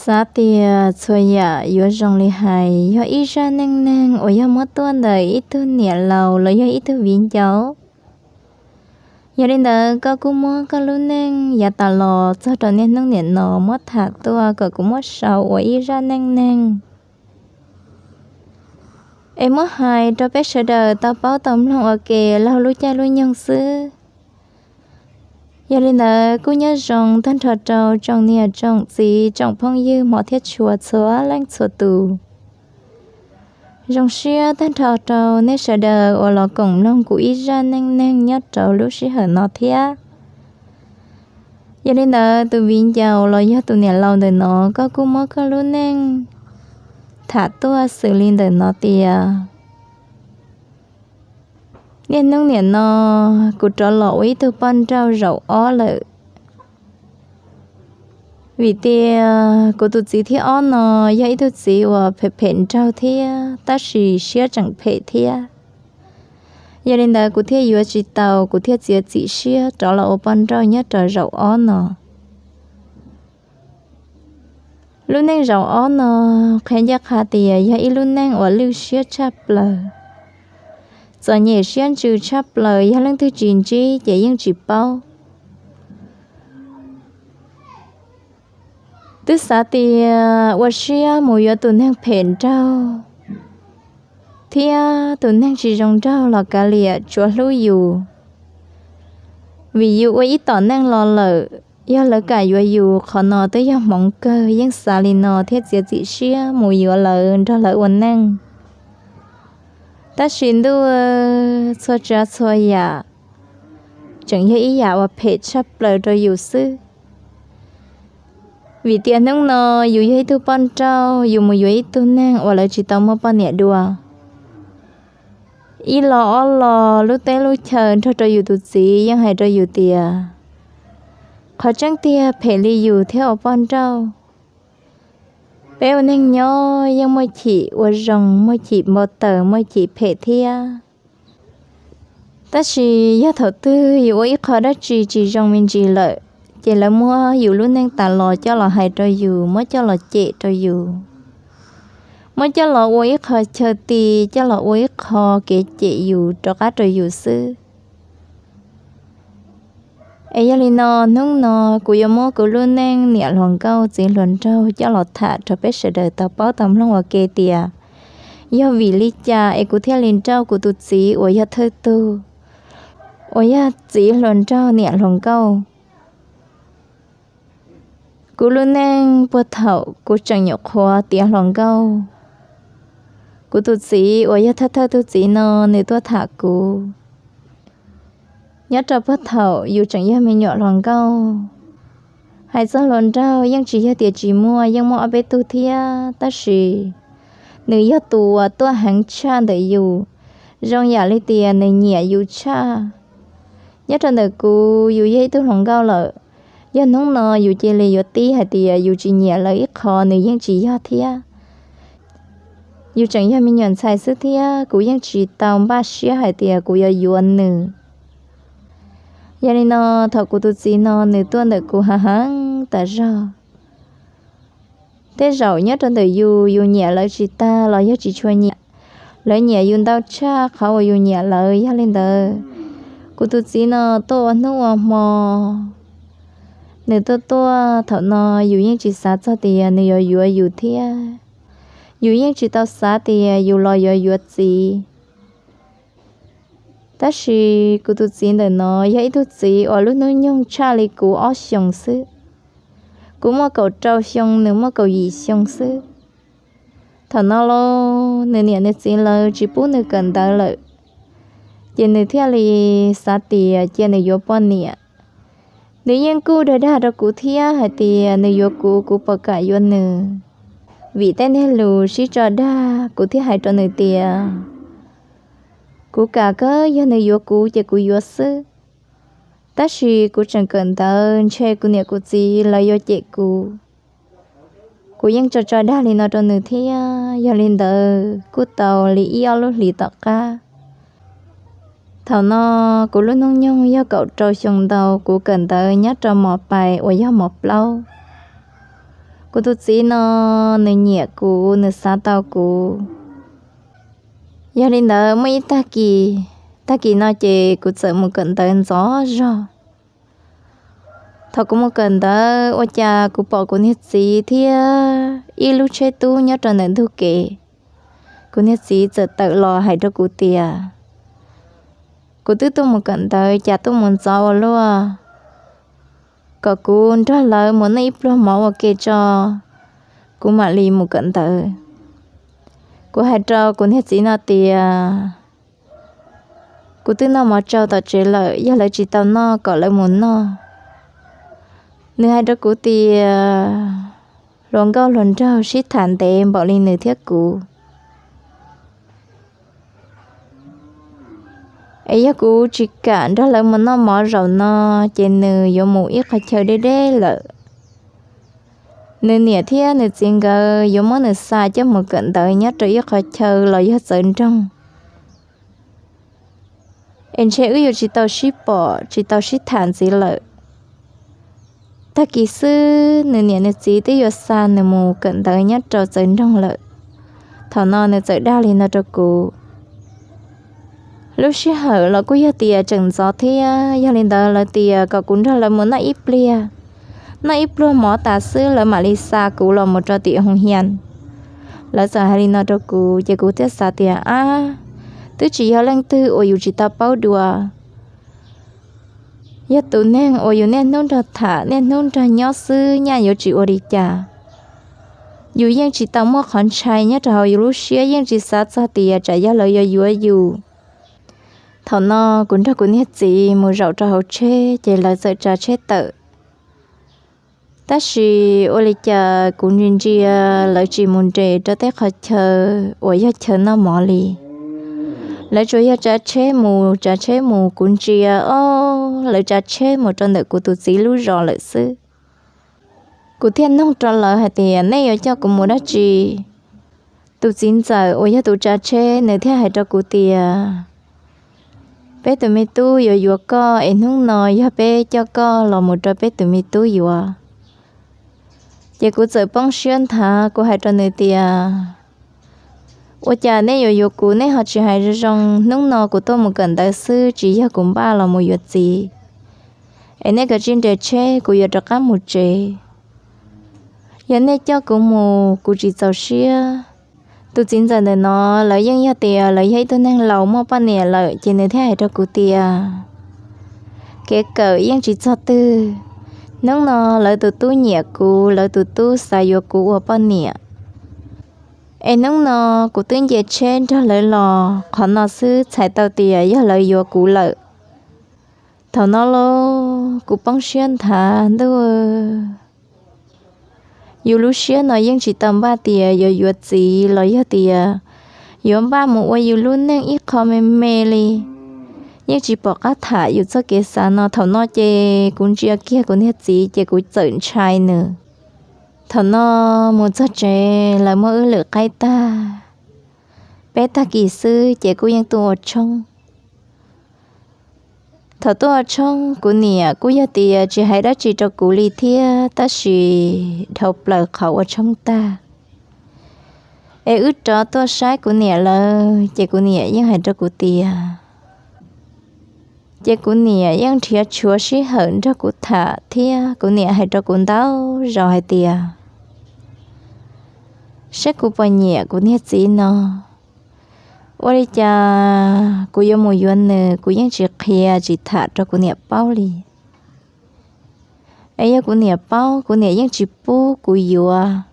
Xav tias txhua yam yuav zoo li hais yog ib zaj neej neeg uas yog muab tuaj ntawm ib tug niam laus los yog ib tug viv ncaus. Yog li ntawd koj kuj muab koj lub neej yav tas los txog rau niaj hnub niam no muab tham tuaj kom kuv muab sau ua ib zaj neej neeg es muab hais rau peb sawv daws tau paub tau mloog ua ke laug lub caij lub nyoog xwb. Yog li ntawd kuj nyob zoo tag nrho rau tsoom niam tsoom txiv tsoom phooj ywg hmov thiab tshua txhua leej txhua tus. Zoo siab tag nrho rau nej sawv daws uas los koom mloog kuv ib zaj neej neeg nyob rau lub sij hawm no thiab. Yog li ntawd tus viv ncaus los yog tus niam laus ntawm no koj kuj muab koj lub neej tham tuaj xws li ntawm no tias niaj hnub niam no kuv rov los ua ib tug poj nrauj zaum ob lawm. Vim tias kuv tus txiv thib ob no yog ib tug txiv uas phem phem nraug thiab tab sis siab tseem phem thiab. Yog li ntawd kuv thiaj yuav tsis tau, kuv thiaj txiav txim siab rov los ua poj nrauj nyob rau zaum ob no. Lub neej zaum ob no qhia ncaj qha tias yog ib lub neej uas lwj siab tshaj plaws, txom nyem siab ntsws tshaj plaws, yog leej twg tsis ntsib ces yeej tsis paub. Twb xav tias ua siab mus yuav tus neeg phem nraug thiab tus neeg tsis zoo nraug los kav liam tsuav hlub yus, vim yus ua ib tom neej los lawm, yog lawv kam yuav yus qhov no twb yog hmoov kawg, yeej xav li no thiab txiav txim siab mus yuav lawv nrog lawv ua neej. Tab sis ntuj, txhua tsav txhua yam tseem yog ib yam uas phem tshaj plaws rau yus xwb. Vim tias hnub no yus yog ib tug poj nrauj, yus mus yuav ib tug neeg uas lawv tsis tau muaj poj niam dua. Ib los ob los lub teb lub chaw nrog rau yus tus txiv yeej hais rau yus tias qhov tseeb tiag phem li yus thiab ua poj nrauj. Peb ua neeg nyob yeej muaj chim ua zoo, muaj chim npau taws, muaj chim phem thiab. Tab sis yog thaum twg yus ua ib qho dab tsi tsis zoo me ntsis lawm, ces lawv muab yus lub neej tas los coj los hais rau yus, muab coj los cem rau yus, muab coj los ua ib qho chaw ti, coj los ua ib qho kev cem yus rov qab rau yus xwb. Es yog li no, hnub no kuv yuav muab kuv lub neej niam hluas nkauj txiv hluas nraug coj los tham rau peb sawv daws tau paub tau mloog ua ke tias yog vim li cas es kuv thiaj li nrauj kuv tus txiv uas yog thawj tug, uas yog txiv hluas nraug niam hluas nkauj. Kuv lub neej puag thaum kuv tseem nyuam qhuav tiav hluas nkauj, kuv tus txiv uas yog thawj thawj tus txiv no nws tuaj tham kuv. Nyob rau puag thaum yus tseem yog me nyuam hluas nkauj, hais txog hluas nraug yeej tsis yog tias tsis muaj, yeej muaj ob peb tug thiab, tab sis nws yog tus uas tuaj heev tshaj ntawm yus, zoo yam li tias nws nyiam yus tshaj. Nyob rau ntawm kuv, yus yog ib tug hluas nkauj lawm, yog hnub no yus cia li yuav tib hais tias yus tsis nyiam lawv ib qho nws yeej tsis yog thiab. Yus tseem yog me nyuam ntxhais xwb thiab kuv yeej tsis tau npaj siab hais tias kuv yuav yuav nws. Yog li no, thaum kuv tus txiv no nws tuaj ntawm kuv hav heev tas zog. Tej zaum nyob rau ntawm yus, yus nyiam lawv tsis tag los yog tsis tshua nyiam, lawv nyiam yus ntau tshaj qhov uas yus nyiam lawv. Yog li ntawd, kuv tus txiv no tuaj ua hnub ua hmo, nws tuaj tuaj thaum no yus yeej tsis xav txog tias nws yuav yuav yus thiab. Yus yeej tsis tau xav tias yus los yuav yuav txiv. Tab sis kuv tus txiv ntawm no yog ib tug txiv uas lub hnub nyoog tshaj li kuv ob xyoos xwb. Kuv muaj kaum rau xyoo, nws muaj kaum yim xyoo xwb. Thaum no los nws niam nws txiv lawv tsis pub nws kawm ntawv lawm, ces nws thiaj li xav tias cia nws yuav poj niam. Nws yeej kuj dag dag rau kuv thiab hais tias nws yuav kuv, kuv puas kam yuav nws. Vim tej niag lus sib tso dag, kuv thiaj hais rau nws tias kuv kam kawg, yog nws yuav kuv ces kuv yuav xwb. Tab sis kuv tseem kawm ntawv, ntshe kuv niam kuv txiv lawv yuav cem kuv. Kuv yeej tso tso dag li no rau nws thiab. Yog li ntawd kuj tau li ib ob lub hlis tom qab, thaum no kuv lub hnub nyoog yog kaum rau xyoo ntau, kuv kawm ntawv nyob rau mos pais uas yog mos plaub. Kuv tus txiv no nws nyiam kuv, nws xav tau kuv. Yog li ntawd muaj ib tag kis, tag kis no ces kuv txawm mus kawm ntawv ntxov zog. Thaum kuv mus kawm ntawv ua cas kuv pom kuv niag txiv thiab ib lub tsheb tub nyob rau ntawm ntug kev. Kuv niag txiv txawm tawm los hais rau kuv tias, kuv twb tuaj mus kawm ntawv cas tuaj mus ntxov ua luaj, kom kuv nrog lawv mus noj ib pluag mov ua ke tso, kuv mam li mus kawm ntawv. Kuv hais rau kuv niag txiv no tias, kuv twb noj mov tsau tom tsev lawm, yog lawv tsis tau noj kom lawv mus noj. Nws hais rau kuv tias, hluas nkauj hluas nraug sib tham ntev npaum li nws thiab kuv, es yog kuv tsis kam nrog lawv mus noj mov zaum no, ces nws yuav mus ib qhov chaw deb deb lawm. Nws niam thiab nws txiv nkawd yuav muab nws xa coj mus kawm ntawv nyob rau ib qhov chaw los yog txawv nroog, es ntshe wb yuav tsis tau sib pom tsis tau sib tham ntxiv lawm. Tag kis xwb nws niam nws txiv twb yuav xa nws mus kawm ntawv nyob rau txawv nroog lawm. Thaum no nws txawm dag li no rau kuv. Lub sij hawm los kuj yog tias tseem ntxov thiab, yog li ntawd lawv tias kom kuv nrog lawv mus noj ib pliag, noj ib pluag mov tas xwb lawv mam li xa kuv los mus rau tim hoo hias. Lawv txawm hais li no rau kuv ces kuv thiaj xav tias, ab, twb tsis yog leej twg uas yus tsis tau paub dua. Yog tus neeg uas yus niaj hnub nrog tham niaj hnub nrog nyob xwb nyaj yuav tsis ua li cas. Yus yeej tsis tau muaj qhov ntshai nyob rau hauv yus lub siab, yeej tsis xav txog tias tsam yog lawv yuav yuav yus. Thaum no kuv nrog kuv niag txiv mus zaum rau hauv tsheb ces lawv txawm tsav tsheb tawm. Tab sis ua li cas kuv ntsia ntsia lawv tsis mus nres rau tej qhov chaw uas yog chaw noj mov li. Lawv tsuas yog tsav tsheb mus tsav tsheb mus, kuv ntsia ob lawv tsav tsheb mus rau ntawm kuv tus txiv lub zos lawm xwb. Kuv thiaj noog rau lawv hais tias, nej yuav coj kuv mus dab tsi? Tus txiv ntxawm uas yog tus tsav tsheb nws thiaj hais rau kuv tias, peb tus me tub yuav yuav koj es hnub no yog peb coj koj los mus rau peb tus me tub yuav. Ces kuv txawm poob siab nthav, kuv hais rau nws tias, ua cas nej yuav yuav kuv nej ho tsis hais zoo zoo? Hnub no kuv tuaj mus kawm ntawv xwb, tsis yog kuv npaj los mus yuav txiv. Es nej kav tsij nres tsheb, kuv yuav rov qab mus tsev. Yog nej coj kuv mus kuv tsis txaus siab. Tus txiv ntxawm ntawm no lawv yeej yog tias lawv yog ib tug neeg laus muaj poj niam lawm ces nws thiaj hais rau kuv tias, kev kawm yeej tsis txog twg. Hnub no lawv tus tub nyiam kuv, lawv tus tub xav yuav kuv ua poj niam. Es hnub no kuv twb nce tsheb nrog lawv los qhov no xwb txhais tau tias yog lawv yuav kuv lawm. Thaum no los kuv poob siab nthav ntuj. Yus lub siab no yeej tsis tau npaj tias yuav yuav txiv los yog tias yuav npaj mus ua yus lub neej ib qho me me li. Yeej tsis pom qab tham yus txoj kev xav no. Thaum no ces kuv ntsia kiag kuv niag txiv ces kuv txawm ntshai nws. Thaum no mus txog tsev lawv muab wb lwm qaib tag, peb tag kis xwb ces kuj yeej tuaj ua tshoob. Thaum tuaj ua tshoob kuv niam kuj yog tias tsis hais dab tsi rau kuv li thiab, tab sis dhau plaws qhov ua tshoob tag es wb rov tuaj saib kuv niam lawm ces kuv niam yeej hais rau kuv tias, ces kuv niam yeej nrhiav tshuav sij hawm nrog kuv tham thiab kuv niam hais rau kuv ntau zaus hais tias, saib kuv puas nyiam kuv niag txiv no. Ua li cas kuv yuav mus yuav nws kuv yeej tsis qhia tsis tham rau kuv niam paub li. Es yog kuv niam paub kuv niam yeej tsis pub kuv yuav.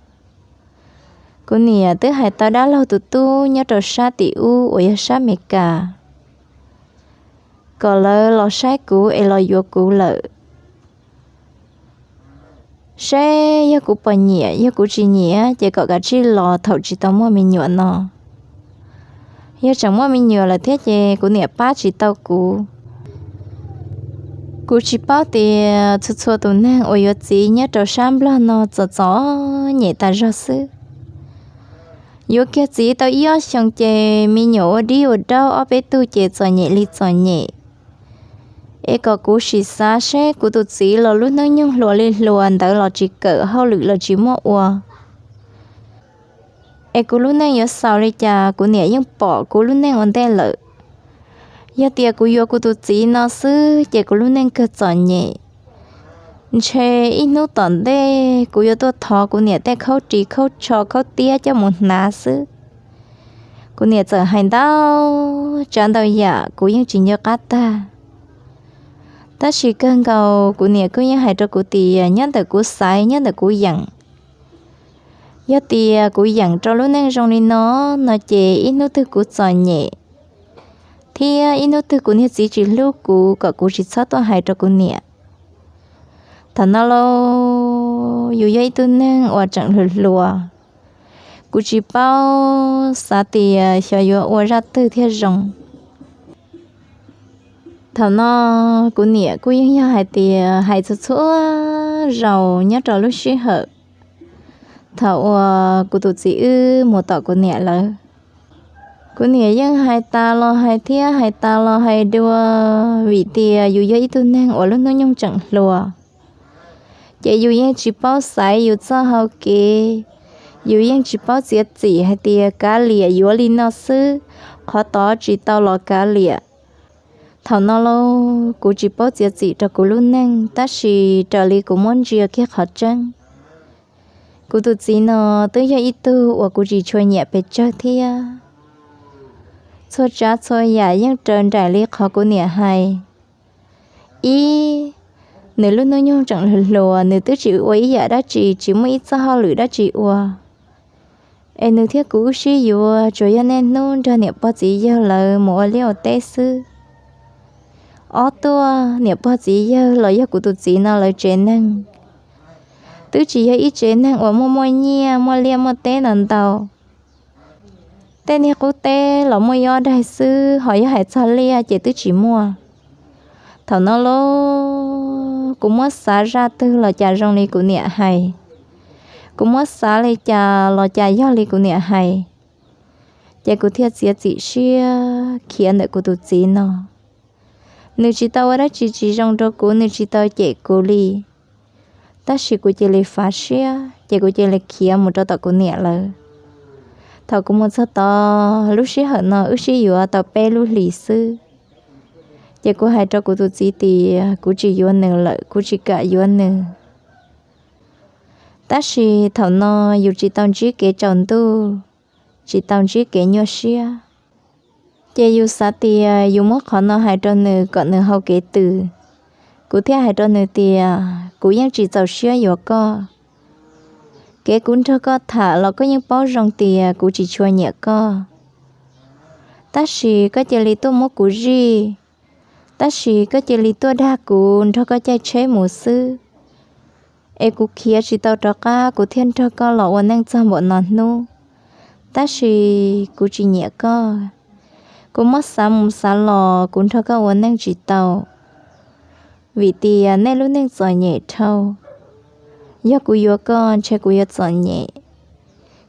Kuv niam twb hais tau dab laug tus tub nyob rau sab tim ub uas yog sab Amelikas kom lawv los saib kuv es los yuav kuv lawm. Seb yog kuv puas nyiam, yog kuv tsis nyiam ces kom kav tsij los thaum tsis tau muaj me nyuam no. Yog tseem muaj me nyuam lawm thiab ces kuv niam pab tsis tau kuv. Kuv tsis paub tias txhua txhua tus neeg uas yuav txiv nyob rau sab Nplog no txom txom nyem tas zog xwb. Yuav kiag txiv tau ib ob xyoos ces me nyuam ua dib ua daub ob peb tug ces txom nyem li txom nyem. es kom kuv sim xav seb kuv tus txiv los lub hnub nyoog hluas li hluas ntawd los tsis kawm, hauj lwm los tsis muaj ua, es kuv lub neej yuav xaus li cas. Kuv niam yeej pom kuv lub neej ua ntej lawm. Yog tias kuv yuav kuv tus txiv no xwb ces kuv lub neej kawg txom nyem. Ntshe ib hnub tom ntej kuv yuav tuaj thov kuv niam tej khaub ris khaub tsho khaub tiab coj mus hnav xwb. Kuv niam txawm hais ntau tsav ntau yam kuv yeej tsis nco qab tag. Tab sis kawg nkaus kuv niam kuj yeej hais rau kuv tias nyob ntawm kuv xaiv, nyob ntawm kuv yeem, yog tias kuv yeem rau lub neej zoo li no, no ces ib hnub twg kuv txom nyem thiab ib hnub twg kuv niag txiv tsis hlub kuv kom kuv tsis txhob tuaj hais rau kuv niam. Thaum no lauj, yus yog ib tug neeg uas tseem hluas hluas, kuv tsis paub xav tias xyov yuav ua zaj twg thiaj zoo. Thaum no kuv niam kuj yeej yog hais tias hais txhua txhua zaus nyob rau lub sij hawm thaum uas kuv tus txiv wb mus tom kuv niam lawv. Kuv niam yeej hais tas los hais thiab hais tas los hais dua, vim tias yus yog ib tug neeg uas lub hnub nyoog tseem hluas, ces yus yeej tsis paub xaiv yus txoj hau kev, yus yeej tsis paub txiav txim hais tias kav liam yuav li no xwb, qhov tod tsis tau los kav liam. Thaum no lauj, kuv tsis paub txiav txim rau kuv lub neej, tab sis raws li kuv muab ntsia kiag qhov tseeb, kuv tus txiv no twb yog ib tug uas kuv tsis tshua nyiam pes tsawg thiab. Txhua tsav txhua yam yeej raws nraim li qhov kuv niam hais. Ib, nws lub hnub nyoog tseem hluas hluas, nws twb tsis ua ib yam dab tsi, tsis muaj ib txoj hauj lwm dab tsi ua, es nws thiab kuv wb sib yuav tsuas yog niaj hnub nrog niam pog txiv yawg lawv mus ua liaj ua teb xwb. Ob tuaj, niam pog txiv yawg los yog kuv tus txiv no lawv tsev neeg twb tsis yog ib tsev neeg uas muaj muaj nyiaj muaj liaj muaj teb no ntau. Tej niag qub teb los muaj ib ob daig xwb, ho yog hais txog liaj ces twb tsis muaj. Thaum no lauj, kuv muab xav zaj twg los cas zoo li kuv niam hais, kuv muab xav li cas los cas yog li kuv niam hais, ces kuv thiaj txiav txim siab khiav ntawm kuv tus txiv no. Nws tsis tau ua dab tsi tsis zoo rau kuv, nws tsis tau cem kuv li. Tab sis kuv cia li fav siab, ces kuv cia li khiav mus rau tom kuv niam lawv. Thaum kuv mus txog tod, lub sij hawm no wb sib yuav tau peb lub hlis xwb, ces kuv hais rau kuv tus txiv tias kuv tsis yuav nws lawm, kuv tsis kam yuav nws. Tab sis thaum no yus tsis tau ntsib kev tsaus ntuj, tsis tau ntsib kev nyuaj siab, ces yus xav tias yus muab qhov no hais rau nws kom nws hau kev tws. Kuv thiaj hais rau nws tias kuv yeej tsis txaus siab yuav koj. Kev kuv nrog koj tham los koj yeej paub zoo tias kuv tsis tshua nyiam koj. Tab sis koj cia li tuaj muab kuv zij, tab sis koj cia li tuaj dag kuv nrog koj caij tsheb mus xwb, es kuv khiav tsis tau rov qab, kuv thiaj nrog koj los ua neej txog npaum no hnub. Tab sis kuv tsis nyiam koj, kuv muab xav mus xav los kuv nrog koj ua neej tsis tau, vim tias nej lub neej txom nyem dhau. Yog kuv yuav koj ntshe kuv yuav txom nyem.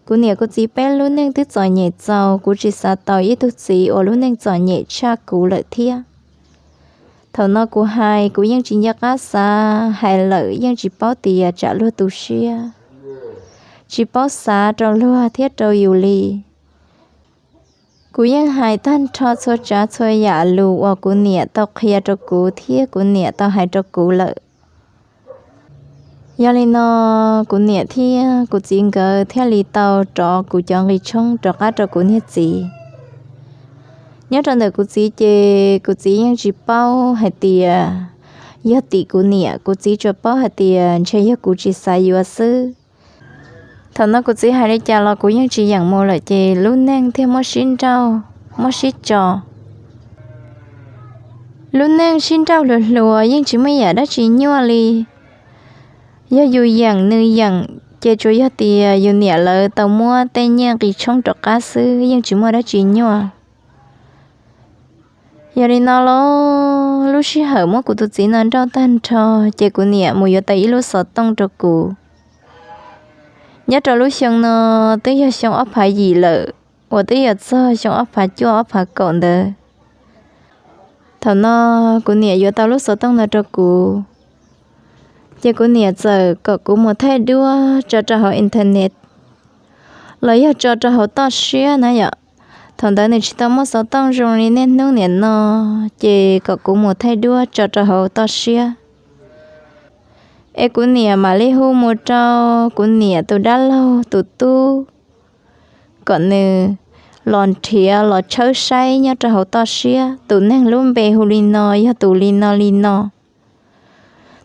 Kuv niam kuv txiv peb lub neej twb txom nyem txaus, kuv tsis xav tau ib tug txiv uas lub neej txom nyem tshaj kuv lawm thiab. Thaum no kuv hais kuv yeej tsis nco qab xav, hais lawm yeej tsis paub tias tsam luag tu siab, tsis paub xav rau luag thiab rau yus li. Kuv yeej hais tag nrho txhua tsav txhua yam lus uas kuv niam tau qhia rau kuv thiab kuv niam tau hais rau kuv lawm. Yog li no, kuv niam thiab kuv txiv nkawd thiaj li tau rov kuv cov nqi tshoob rov qab rau kuv niag txiv. Nyob rau ntawm kuv txiv ces kuv txiv yeej tsis paub hais tias yog tim kuv niam, kuv txiv tsuas paub hais tias ntshe yog kuv tsis xav yuav xwb. Thaum no kuv txiv hais li cas los kuv yeej tsis yeem mus lawm ces lub neej thiaj muab sib nrauj, muab sib tso. Lub neej sib nrauj hluas hluas yeej tsis muaj yam dab tsi nyuaj li. Yog yus yeem nws yeem ces tsuas yog tias yus niam lawv tau muab tej nyiaj nqi tshoob rov qab xwb, yeej tsis muaj dab tsi nyuaj. Yog li no los lub sij hawm muab kuv tus txiv no nrauj tag nrho, ces kuv niam mus yuav tau ib lub xov tooj rau kuv. Nyob rau lub xyoo no twb yog xyoo ob phav yim lawm, uas twb yog txog xyoo ob phav cuaj ob phav kaum ntawd. Thaum no kuv niam yuav tau lub xov tooj no rau kuv, ces kuv niam txawm kom kuv mus thaij duab tso rau hauv internet los yog tso rau hauv toj siab na yom. Thaum ntawd nws tsis tau muaj xov tooj zoo li niaj hnub niam no, ces kom kuv mus thaij duab tso rau hauv toj siab, es kuv niam mam li hu mus rau kuv niam tus dab laug tus tub, kom nws los nrhiav los tshawb saib nyob rau hauv toj siab tus neeg lub npe hu li no yog tus li no li no.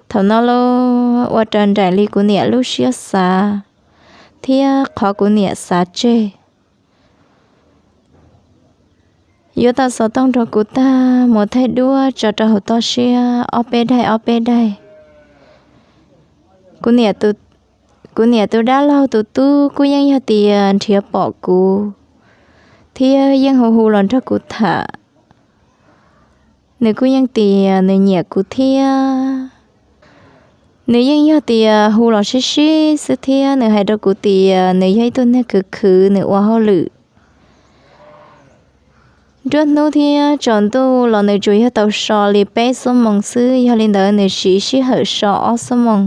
Thaum no los ua raws nraim li kuv niam lub siab xav thiab qhov kuv niam xav tseg. Yuav tau xov tooj rau kuv tag, mus thaij duab tso rau hauv toj siab ob peb daim ob peb daim. Kuv niam tus dab laug tus tub kuj yeej yog tias nrhiav pom kuv thiab yeej hu hu los nrog kuv tham. Nws kuj yeej tias nws nyiam kuv thiab. Nws yeej yog tias hu los sib sib xwb thiab nws hais rau kuv tias nws yog ib tug neeg khwv khwv, nws ua hauj lwm nruab hnub thiab tsaus ntuj los nws tsuas yog tau so li peb xuab moos xwb, yog li ntawd nws siv sij hawm so ob xuab moos.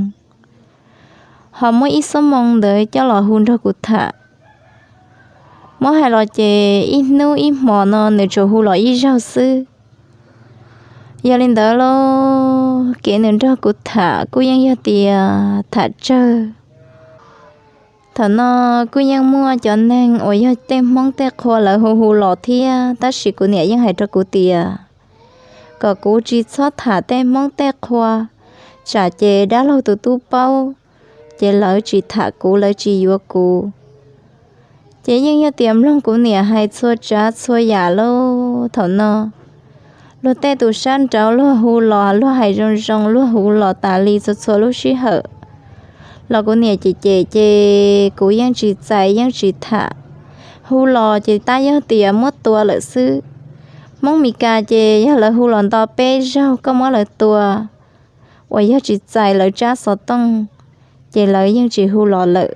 Ho muab ib xuab moos ntawd coj los hu nrog kuv tham. Muab hais los ces ib hnub ib hmos no nws tsuas hu los ib zaug xwb. Yog li ntawd los kev nws nrog kuv tham kuj yeej yog tias tham tsawg. Thaum no kuj yeej muaj cov neeg uas yog tej Hmoob tej qhua lawv hu hu los thiab, tab sis kuv niam yeej hais rau kuv tias kom kuv tsis txhob tham tej Hmoob tej qhua, tsam ces dab laug tus tub paub, ces lawv tsis tham kuv, lawv tsis yuav kuv. Ces yeej yog tias mloog kuv niam hais txhua tsav txhua yam lauj. Thaum no luag tej tus sab nraud luag hu los luag hais zoo zoo, luag hu los tas li txhua txhua lub sij hawm los kuv niam cem cem ces kuv yeej tsis txais yeej tsis tham. Hu los ces tab yog tias muab tua lawm xwb. Hmoob Mes Kas ces yog lawv hu los nto peb zaug koj muab lawv tua, uas yog tsis txais lawv tsab xov tooj, ces lawv yeej tsis hu los lawm.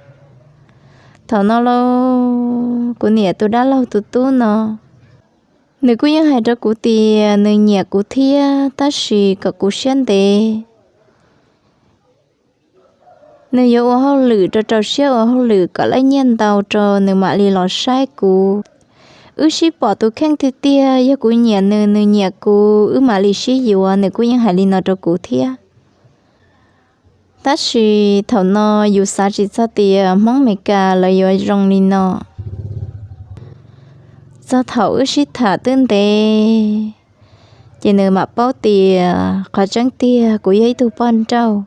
Thaum no los kuv niam tus dab laug tus tub no, nws kuj yeej hais rau kuv tias nws nyiam kuv thiab, tab sis kom kuv siab ntev. Nws yuav ua hauj lwm rau rau siab ua hauj lwm kom lab nyiaj ntau rau nws mam li los saib kuv. Wb sib pom tus kheej tiag tiag, yog kuv nyiam nws, nws nyiam kuv, wb mam li sib yuav, nws kuj yeej hais li no rau kuv thiab. Tab sis thaum no yus xav tsis txog tias Hmoob Mes Kas lawv yuav zoo li no. Txog thaum wb sib tham twb ntev, ces nws mam paub tias qhov tseeb tiag kuv yog ib tug poj nrauj.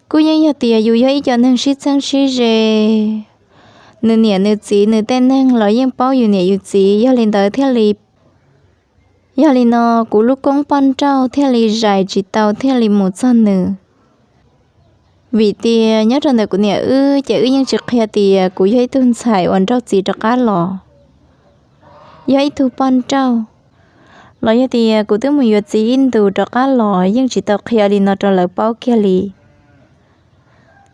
Kuj yeej yog tias yus yog ib co neeg sib txheeb sib ze, nws niam nws txiv nws tej neeg los yeej paub yus niam yus txiv, yog li ntawd thiaj li, yog li no kuv lub koob poj nrauj thiaj li zais tsis tau thiaj li mus txog nws. Vim tias nyob rau ntawm kuv niam wb ces wb yeej tsis qhia tias kuv yog ib tug ntxhais uas nrauj txiv rov qab los, yog ib tug poj nrauj, los yog tias kuv twb mus yuav txiv ib ntus rov qab los yeej tsis tau qhia li no rau lawv paub kiag li.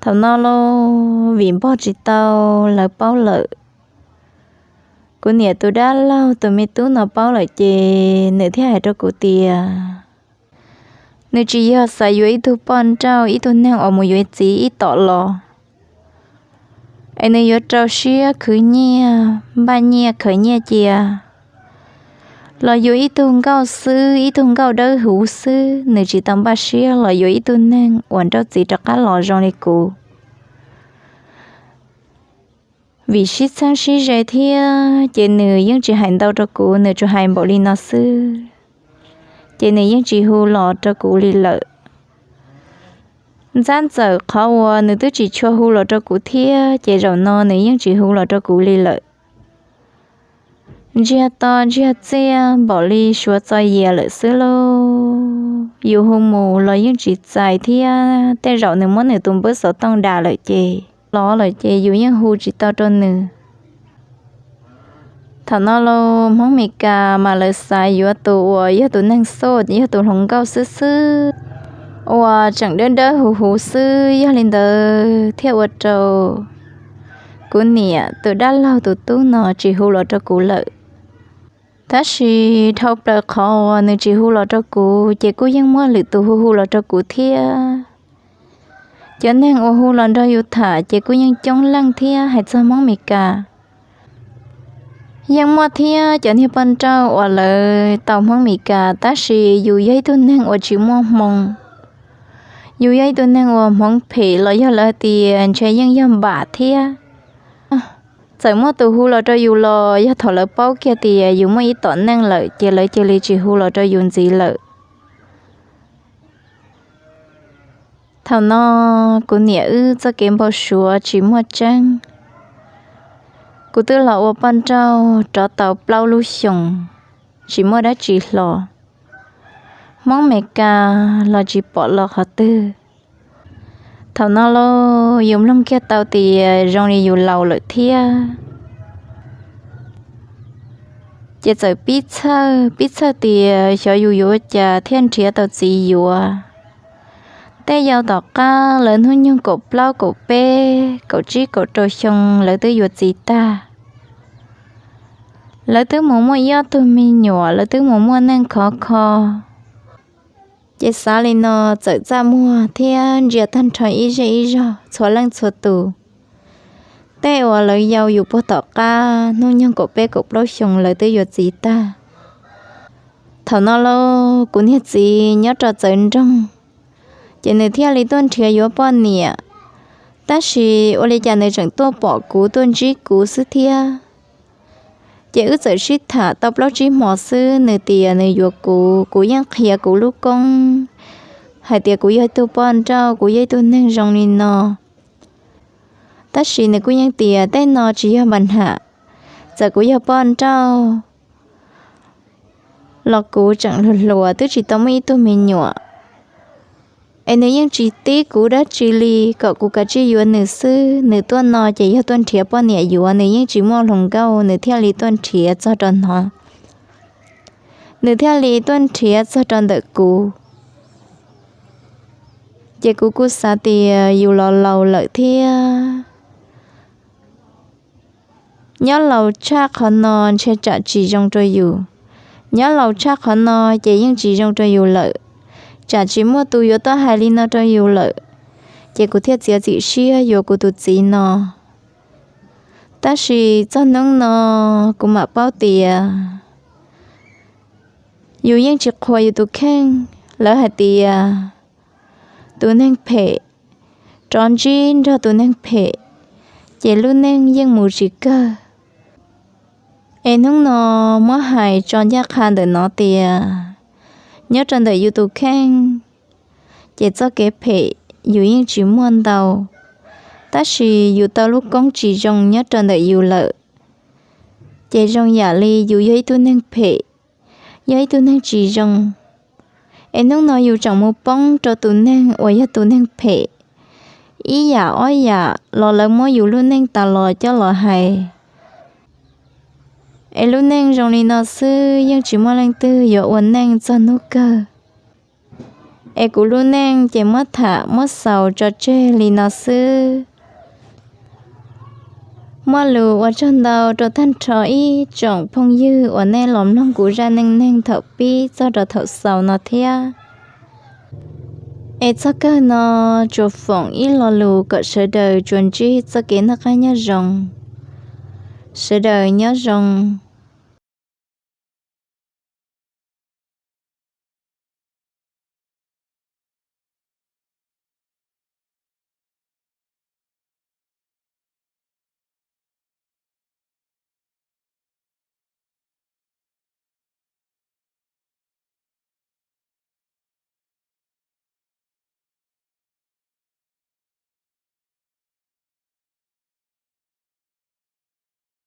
Thaum no los vim npog tsis tau lawv paub lawm, kuv niam tus dab laug tus me tub no paub lawm ces nws thiaj hais rau kuv tias nws tsis yog xav yuav ib tug poj nrauj ib tug neeg uas mus yuav txiv ib tom los, es nws yuav rau siab khwv nyiaj npaj nyiaj khaws nyiaj cia, los yuav ib tug nkauj xwb, ib tug nkauj dawb huv xwb, nws tsis tau npaj siab los yuav ib tug neeg uas nrauj txiv rov qab los zoo li kuv. Vim sib txheeb sib ze thiab ces nws yeej tsis hais ntau rau kuv, nws tsuas hais npaum li no xwb, ces nws yeej tsis hu los rau kuv li lawm. Ntxab ntxawm qhov uas nws twb tsis tshua hu los rau kuv thiab ces zaum no nws yeej tsis hu los rau kuv li lawm. Ntsiag to ntsiag txiaj npaum li suav txo yias lawm xwb lauj. Yus hu mus los yeej tsis txais thiab, tej zaum nws muab nws tus npawb xov tooj dam lawm ces, los lawm ces yus yeej hu tsis tau rau nws. Thaum no los Hmoob Mes Kas mas lawv xav yuav tus uas yog tus neeg xoj, yog tus hluas nkauj xwb xwb, uas tseem dawb dawb huv huv xwb, yog li ntawd thiaj ua rau kuv niam tus dab laug tus tub no tsis hu los rau kuv lawm. Tab sis dhau plaws qhov uas nws tsis hu los rau kuv ces kuj yeej muaj lwm tus hu hu los rau kuv thiab. Cov neeg uas hu los nrog yus tham ces kuj yeej coob leej thiab. Hais txog Hmoob Mes Kas, yeej muaj thiab cov niag poj nrauj uas lawv tau Hmoob Mes Kas, tab sis yus yog ib tug neeg uas tsis muaj hmoo, yus yog ib tug neeg uas hmoov phem los yog lawv tias ntshe yeej yog npam thiab. Txawm muaj tus hu los rau yus los yog thaum lawv paub kiag tias yus muaj ib tom neej lawm ces lawv cia li tsis hu los rau yus ntxiv lawm. Thaum no kuv niam wb txoj kev npau suav tsis muaj tseeb. Kuv twb los ua poj nrauj rov tau plaub lub xyoos, tsis muaj dab tsi hlo. Hmoob Mes Kas los tsis pom los qhov twg. Thaum no lauj, yus mloog kiag tau tias zoo li yus laus lawm thiab. Ces txawm pib txhawj, pib txhawj tias xyov yus yuav ua cas thiaj nrhiav tau txiv yuav. Tej yau tom qab lawv hnub nyoog kaum plaub kaum peb kaum tsib kaum rau xyoo lawv twb yuav txiv tag. Lawv twb mus muaj ib ob tug me nyuam, lawv twb mus muaj neej khov kho. Ces xav li no txawm txaj muag thiab ntsia tag nrho ib zej ib zog txhua leej txhua tus. Tej uas lawv yau yus puag tom qab hnub nyoog kaum peb kaum plaub xyoo lawv twb yuav txiv tag. Thaum no lauj, kuv niag txiv nyob rau txawv nroog, ces nws thiaj li tuaj nrhiav yuav poj niam. Tab sis ua li cas nws tseem tuaj pom kuv tuaj ntsib kuv xwb thiab. Ces wb txawm sib tham tau plaub tsib hmo xwb, nws tias nws yuav kuv, kuv yeej qhia kuv lub koob hais tias kuv yog ib tug poj nrauj, kuv yog ib tug neeg zoo li no. Tab sis nws kuj yeej tias tej no tsis yog npa nham, txawm kuv yog poj nrauj los kuv tseem hluas hluas twb tsis tau muaj ib tug me nyuam. Es nws yeej tsis tib kuv dab tsi li, kom kuv kav tsij yuav nws xwb. Nws tuaj no ces yog tuaj nrhiav poj niam yuav, nws yeej tsis muaj hluas nkauj, nws thiaj li tuaj nrhiav txog rau no. Nws thiaj li tuaj nrhiav txog rau ntawm kuv. Ces kuv kuj xav tias yus los laus lawm thiab, nyob laus tshaj qhov no ntshe tsam tsis zoo rau yus. Nyob laus tshaj qhov no ces yeej tsis zoo rau yus lawm, tsam tsis muaj tus yuav tuaj hais li no rau yus lawm. Ces kuv thiaj txiav txim siab yuav kuv tus txiv no. Tab sis txog hnub no kuv mam paub tias yus yeej tsis qhuas yus tus kheej. Lawv hais tias tus neeg phem rov ntsib nrog tus neeg phem, ces lub neej yeej mus tsis kawg. Es hnub no muab hais tso ncaj qha ntawm no tias nyob rau ntawm yus tus kheej, ces txoj kev phem yus yeej tsis muaj ntau, tab sis yus tau lub koob tsis zoo nyob rau ntawm yus lawm, ces zoo yam li yus yog ib tug neeg phem, yog ib tug neeg tsis zoo. Es hnub no yus tseem mus poob rau tus neeg uas yog tus neeg phem, ib yam ob yam los lawv muab yus lub neej tas los coj los hais. Es lub neej zoo li no xwb yeej tsis muaj leej twg yuav ua neej txog hnub kawg. Es kuv lub neej ces muab tham muab xaus tso tseg li no xwb. Muaj lus ua tsaug ntau rau tag nrho ib tsoom phooj ywg uas nej los mloog kuv zaj neej neeg thaum pib txog rau thaum xaus no thiab. Es txog kawg no tsuas foom ib lo lus kom sawv daws tsuas ntsib txoj kev noj qab nyob zoo. Sawv daws nyob zoo.